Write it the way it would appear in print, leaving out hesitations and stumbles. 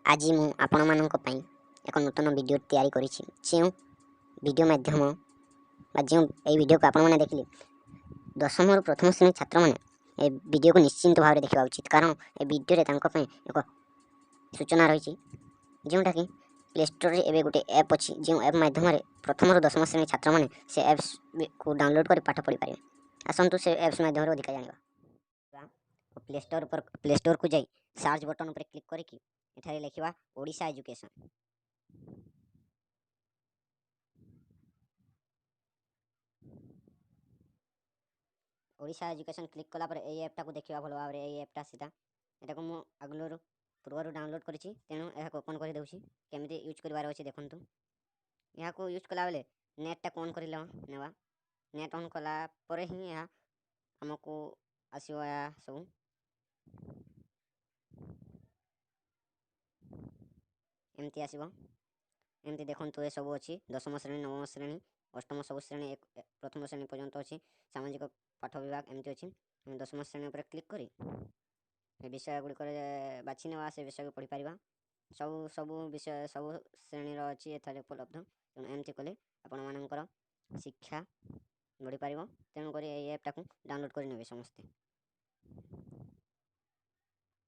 ଆଜି ମୁଁ ଆପଣମାନଙ୍କ ପାଇଁ ଏକ ନୂତନ ଭିଡ଼ିଓ ତିଆରି କରିଛି, ଯେଉଁ ଭିଡ଼ିଓ ମାଧ୍ୟମ ବା ଯେଉଁ ଏଇ ଭିଡ଼ିଓକୁ ଆପଣମାନେ ଦେଖିଲେ ଦଶମରୁ ପ୍ରଥମ ଶ୍ରେଣୀ ଛାତ୍ରମାନେ ଏ ଭିଡ଼ିଓକୁ ନିଶ୍ଚିନ୍ତ ଭାବରେ ଦେଖିବା ଉଚିତ, କାରଣ ଏ ଭିଡ଼ିଓରେ ତାଙ୍କ ପାଇଁ ଏକ ସୂଚନା ରହିଛି, ଯେଉଁଟାକି ପ୍ଲେ ଷ୍ଟୋରରେ ଏବେ ଗୋଟେ ଆପ୍ ଅଛି, ଯେଉଁ ଆପ୍ ମାଧ୍ୟମରେ ପ୍ରଥମରୁ ଦଶମ ଶ୍ରେଣୀ ଛାତ୍ରମାନେ ସେ ଆପ୍ସକୁ ଡାଉନଲୋଡ଼୍ କରି ପାଠ ପଢ଼ିପାରିବେ। ଆସନ୍ତୁ ସେ ଆପ୍ସ ମାଧ୍ୟମରେ ଅଧିକା ଜାଣିବା। ପ୍ଲେ ଷ୍ଟୋର ଉପରେ, ପ୍ଲେ ଷ୍ଟୋରକୁ ଯାଇ ସର୍ଚ୍ଚ ବଟନ୍ ଉପରେ କ୍ଲିକ୍ କରିକି ଏଠାରେ ଲେଖିବା Odisha education. Odisha education click କଲା ପରେ ଏଇ ଆପ୍ଟାକୁ ଦେଖିବା ଭଲ ଭାବରେ। ଏଇ ଆପ୍ଟା ସେଟା, ଏଟାକୁ ମୁଁ ଆଗରୁ ପୂର୍ବରୁ ଡାଉନଲୋଡ଼୍ କରିଛି, ତେଣୁ ଏହାକୁ ଓପନ୍ କରିଦେଉଛି। କେମିତି ୟୁଜ୍ କରିବାର ଅଛି ଦେଖନ୍ତୁ। ଏହାକୁ ୟୁଜ୍ କଲାବେଳେ ନେଟ୍ଟାକୁ ଅନ୍ କରି ନେବା। ନେଟ୍ ଅନ୍ କଲା ପରେ ହିଁ ଏହା ଆମକୁ ଆସିବ। ଏହା ସବୁ ଏମିତି ଆସିବ। ଏମିତି ଦେଖନ୍ତୁ, ଏସବୁ ଅଛି ଦଶମ ଶ୍ରେଣୀ, ନବମ ଶ୍ରେଣୀ, ଅଷ୍ଟମ, ସବୁ ଶ୍ରେଣୀ, ପ୍ରଥମ ଶ୍ରେଣୀ ପର୍ଯ୍ୟନ୍ତ ଅଛି। ସାମାଜିକ ପାଠ ବିଭାଗ ଏମିତି ଅଛି। ଆମେ ଦଶମ ଶ୍ରେଣୀ ଉପରେ କ୍ଲିକ୍ କରି ଏ ବିଷୟ ଗୁଡ଼ିକରେ ବାଛି ନେବା, ସେ ବିଷୟକୁ ପଢ଼ିପାରିବା। ସବୁ ବିଷୟ ସବୁ ଶ୍ରେଣୀର ଅଛି ଏଠାରେ ଉପଲବ୍ଧ। ତେଣୁ ଏମିତି କଲେ ଆପଣମାନଙ୍କର ଶିକ୍ଷା ବଢ଼ିପାରିବ। ତେଣୁକରି ଏଇ ଆପ୍ଟାକୁ ଡାଉନଲୋଡ଼୍ କରିନେବେ ସମସ୍ତେ।